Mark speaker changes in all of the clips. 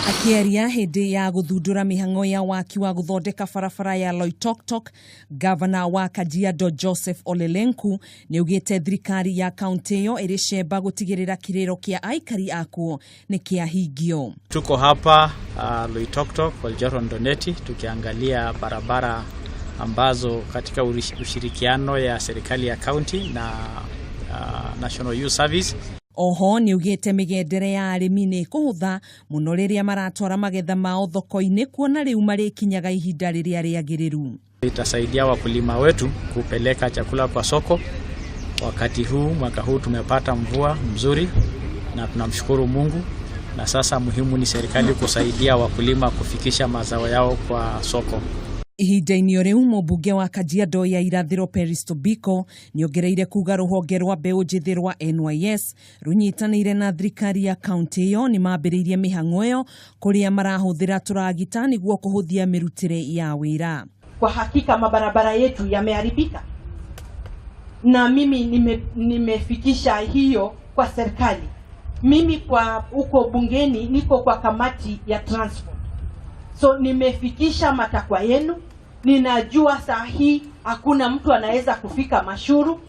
Speaker 1: Akĩaria hĩndĩ ya gũthundũra mĩhang'o ya waki wa gũthondeka barabara ya Loitoktok, gavana wa Kajiado Joseph Ole Lenku nĩaugĩte thirikari ya kaunti ĩyo ĩrĩ cemba gũtigĩrĩra kĩrĩro kĩa aikari akuo nĩ kĩahingio.
Speaker 2: Tuko hapa Loitoktok, Oljoro Doneti, tukiangalia barabara ambazo katika ushirikiano ya serikali ya kaunti na National Youth Service.
Speaker 1: Oho nĩaugĩte mĩgendere ya arĩmi nĩ ĩkũhũtha mũno rĩrĩa maratwara magetha mao thoko-inĩ kuona rĩu marĩkinyaga ihinda rĩrĩa rĩagĩrĩru.
Speaker 2: Itasaidia wakulima wetu kupeleka chakula kwa soko. Wakati huu mwaka huu tumepata mvua mzuri na tunamshukuru Mungu, na sasa muhimu ni serikali kusaidia wakulima kufikisha mazao yao kwa soko.
Speaker 1: Ihinda-inĩ o rĩu mũmbunge wa Kajiado ya Irathĩro Peris Tobiko nĩongereire kuga rũhonge rwa mbeũ njĩthĩ rwa NYS rũnyitanĩire na thirikari ya kaunti ĩyo nĩ mambĩrĩirie mĩhang'o ĩyo kũrĩa marahũthĩra tũragita nĩguo kũhũthia mĩrutĩre ya wĩra.
Speaker 3: Kwa hakika mabarabara yetu yameharibika, na mimi nimefikisha hiyo kwa serikali. Mimi kwa huko bungeni niko kwa kamati ya transport, so nimefikisha matakwa yenu. Ninajua saa hii hakuna mtu anaweza kufika Mashuru,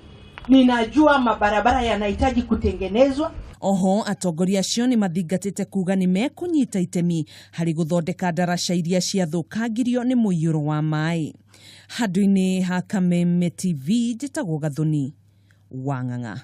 Speaker 3: ninajua mabarabara yanahitaji kutengenezwa.
Speaker 1: Oho atongoria acio nĩ mathingatĩte kuga nĩ mekũnyita itemi harĩ gũthondeka ndaraca iria ciathũkangirio nĩ mũiyũro wa maĩ. Handũ-inĩ ha Kameme TV njĩtagwo Gathoni wa Ng'ang'a.